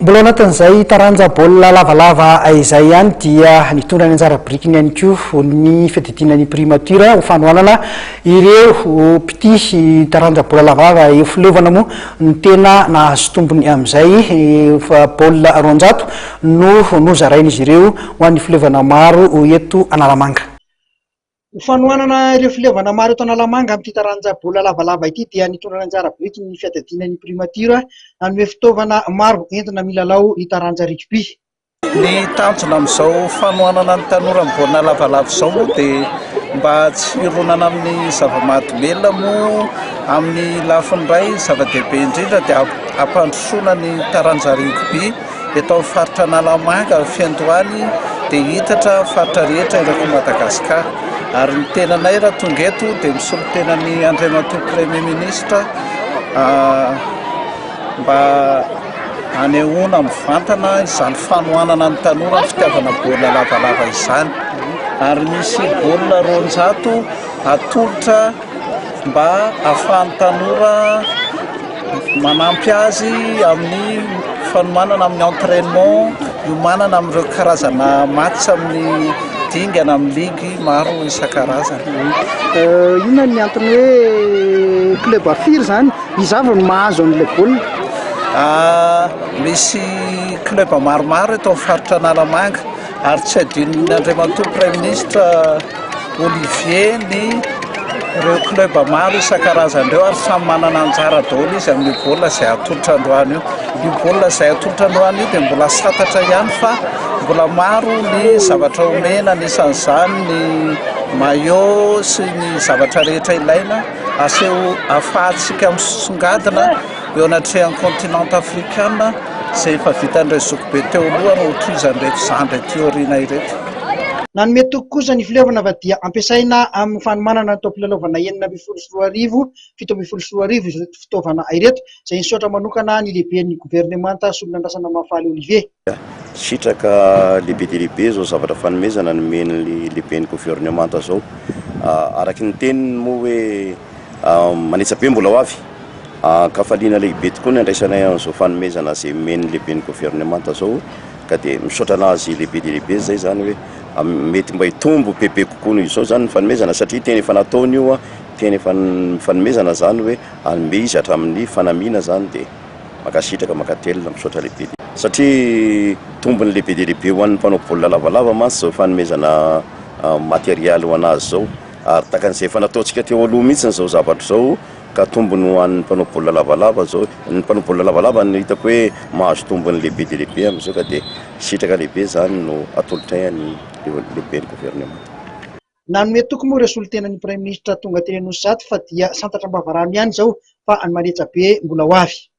Mbola ao anatin'izay taranja baolina lavalava izay ihany dia nitondra ny anjara birikiny ihany koa ny fiadidiana ny primature ho fanohanana ireo mpitia taranja baolina lavalava eo fileovana moa no tena nahazo tombony amin'izay fa baolina 200 no nozarain'izy ireo ho an'ny fileovana maro eto Analamanga. Ho fanohanana ireo fileovana maro eto Analamanga amin'ity taranja baolina lavalava ity dia nitondra ny anjara biriky ny fiadidiana ny primature nanome fitaovana maro entina milalao ny taranja rugby. Ny tanjona amin'izao fanohanana ny tanora amin'ny baolina lavalava izao moa dia mba tsy hironana amin'ny zava-mahadomelina moa amin'ny lafiny iray zava-dehibe indrindra dia hampandrosoana ny taranja rugby. Eto amin'ny faritra Analamanga ny fiandohany dia hiitatra ny faritra rehetra erak'i Madagasikara. Ary ny tenanay raha tonga eto dia misolo tena ny Andriamatoa Premier Ministre mba hanehoana mivantana izany fanohanana ny tanora ny fitiavana baolina lavalava izany. Ary misy baolina 200 atolotra mba ahafahan'ny tanora manampy azy amin'ny fanomanana amin'ny entrainement hiomanana amin'ireo karazana match amin'ny dingana amin'ny ligue maro isan-karazany. Inona ny antony hoe club firy izany? Iza avy no mahazo an'ilay baolina? Misy club maromaro eto amin'ny faritra Analamanga ary tsy adinon'ny Andriamatoa Praiminisitra Olivier ny ireo club maro isan-karazany ireo ary samy manana anjara daholo izy amin'io baolina izay atolotra androany io. Io baolina izay atolotra androany io dia mbola santatra ihany fa mbola maro ny zavatra omena, anisan'izany ny maillot sy ny zavatra rehetra ilaina aseho ahafahantsika misongadina eo anatrehan'ny continent afrikana izay efa vitan'ireo zokibe teo aloha no hotohizan'ireto zandry aty aoriana ireto. Nanome toky kosa ny fileovana fa dia ampiasaina amin'ny fanomanana ny taom-pilalaovana 2016, 2017 ireto fitaovana ireto, izay nisaotra manokana ny lehiben'ny governemanta Solonandrasana Mahafaly Olivier. Sitraka lehibe dia lehibe izao zavatra fanomezana nomen'ny lehiben'ny governemanta izao. Araka ny teniny moa hoe manetsa be mbola ho avy. Ankafaliana lehibe tokoa ny andraisanay an'izao fanomezana izay omen'ny lehiben'ny governemanta izao. Ka dia misaotra anazy lehibe dia lehibe zay zany hoe mety mba hitombo bebe kokoa noho izao zany ny fanomezana satria teny efa nataony io teny efa fanomezana zany hoe hanome izy hatramin'ny fanamiana zany dia mankasitraka mankatelina misaotra lehibe satria tombony lehibe dia lehibe ho an'ny mpanao baolina lavalava mantsy izao fanomezana materialy ho anazy izao ary takan'izay efa nataontsika teo aloha mihitsy izao zavatra izao Ka tombony ho an'ny mpanao baolina lavalava zao, ny mpanao baolina lavalava no hitako hoe mahazo tombony lehibe dia lehibe amin'izao ka dia sitraka lehibe izany no atolotray an'ny lehiben'ny governemanta. Nanome toky moa ireo solontenan'ny Praiminisitra tonga teny Anosizato fa dia santatra am-bavarano ihany izao fa ny manetsa be mbola ho avy.